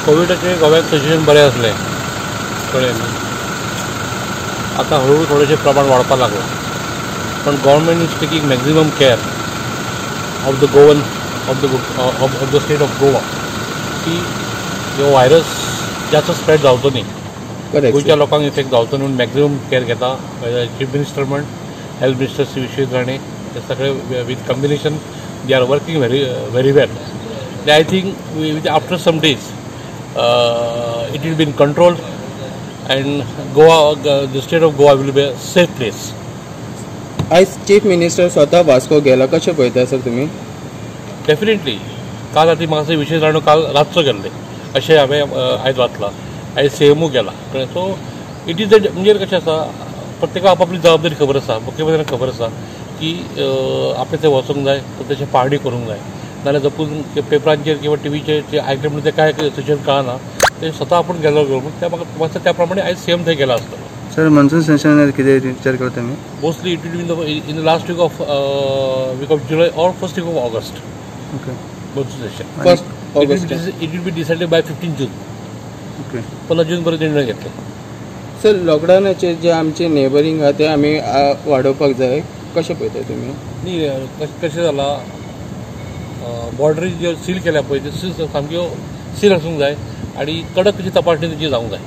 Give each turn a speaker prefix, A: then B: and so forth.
A: कोविडाचें गोव्यात सिच्युएशन बरें आसलें, कळ्ळें न्ही. आतां हळूहळू थोडेशें प्रमाण वाडपाक लागलां, पण government is taking maximum care of the Goan of the state of Goa की हो व्हायरस जास्त स्प्रेड जावचो न्ही, गोंयच्या लोकांक इफेक्ट जावचो न्ही म्हणून मॅक्झिमम केअर घेता. चीफ मिनिस्टर म्हण, हेल्थ मिनिस्टर श्री विश्वजीत राणे, हे सगळे with combination they are working very very well. I think with after some days it will be in control and Goa, the state of Goa will be a safe place.
B: आयज chief minister स्वता वास्को गेला, कशें पळयता sir तुमी?
A: Definitely काल राती म्हाका विशेश राणे काल रातचो गेल्ले अशें हांवें आयज वाचलां. आयज सीएमू गेला. सो it is म्हणजे कशें आसा, प्रत्येकाक आपापली जबाबदारी खबर आसा, मुख्यमंत्र्यांक खबर आसा की आपणें थंय वचूंक जाय, तशें पाहणी करूंक जाय. नाजाल्यार सपोज पेपरांचेर किंवा टिवीचेर आयकलें म्हणून तें कांय सिच्युएशन कळना, ते स्वता आपूण गेलो म्हणून त्या म्हाका त्या प्रमाणे आयज सीएम थंय गेला आसतलो.
C: सर, मॉन्सून सेशन कितें विचार करता तुमी?
A: Mostly it will be in the last week of July or first week of August. Monsoon session
B: first August.
A: It will be decided by 15 June. 15 जून पर्यंत निर्णय घेतले.
B: सर, लॉकडावनाचेर जे आमचे नेबरींग आहा ते आमी वाडोवपाक जाय, कशें पळयता तुमी?
A: न्ही, कशें जालां, बॉर्डरी ज्यो सील केल्या पळय, त्यो सील सामक्यो सील आसूंक जाय आनी कडक कशी तपासणी तेची जावंक जाय.